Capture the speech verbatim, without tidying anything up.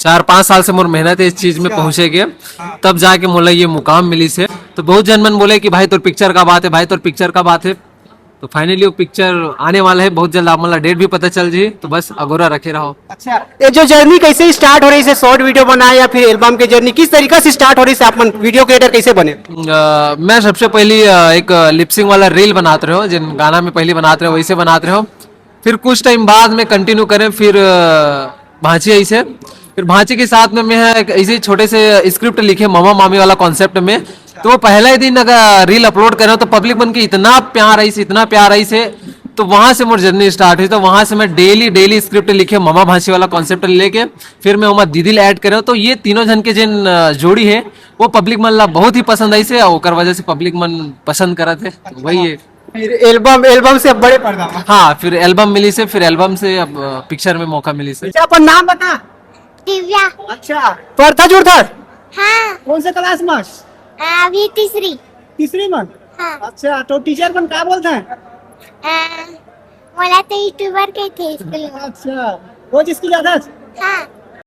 चार पाँच साल से मोर मेहनत है इस चीज में पहुंचे के, तब जाके मोला ये मुकाम मिली से। तो बहुत जन मन बोले कि भाई तोर पिक्चर का बात है, भाई तोर पिक्चर का बात है। तो फाइनली वो पिक्चर आने वाला है बहुत जल्द, आप मन ला डेट भी पता चल जी। तो बस अगोरा रखे रहो। अच्छा, ये जो जर्नी कैसे स्टार्ट हो रही है, शॉर्ट वीडियो बनाए या फिर एल्बम के जर्नी किस तरीका से स्टार्ट हो रही है, आप मन वीडियो क्रिएटर कैसे बने? अ, मैं सबसे पहली अ, एक लिपसिंग वाला रील बनात रहे हो, जिन गाना में पहली बनात रहे हो वैसे बनात रहे हो। फिर कुछ टाइम बाद में कंटिन्यू करें, फिर अ, भांची आई से। फिर भांची के साथ में मैं एक ऐसे छोटे से स्क्रिप्ट लिखे मामा मामी वाला कॉन्सेप्ट में। तो वो पहला ही दिन अगर रील अपलोड करें तो पब्लिक मन के इतना प्यार आई से, इतना प्यार आई से। तो वहां से मोर जर्नी स्टार्ट हुई। तो वहां से मैं डेली डेली स्क्रिप्ट लिखे मामा भांची वाला कॉन्सेप्ट लेके फिर मैं ओमा दीदी ले ऐड करे। तो ये तीनों जन के जिन अ, जोड़ी है वो पब्लिक मन ला बहुत ही पसंद आई से, ओकर वजह से पब्लिक मन पसंद करत है। तो वही है। फिर एल्बम एल्बम से अब बड़े पर्दा में। हाँ, फिर एल्बम मिली से, फिर एल्बम से अब पिक्चर में मौका मिली से। अच्छा, अपन नाम बता। दिव्या। अच्छा, पढ़ता जुड़ता? हाँ। कौन से क्लास में? अभी तीसरी। तीसरी में। हाँ। अच्छा, तो टीचर मन का बोलते हैं? अ, बोला तो यूट्यूबर के थे स्कूल में। अच्छा, रोज स्कूल जाता है? हाँ।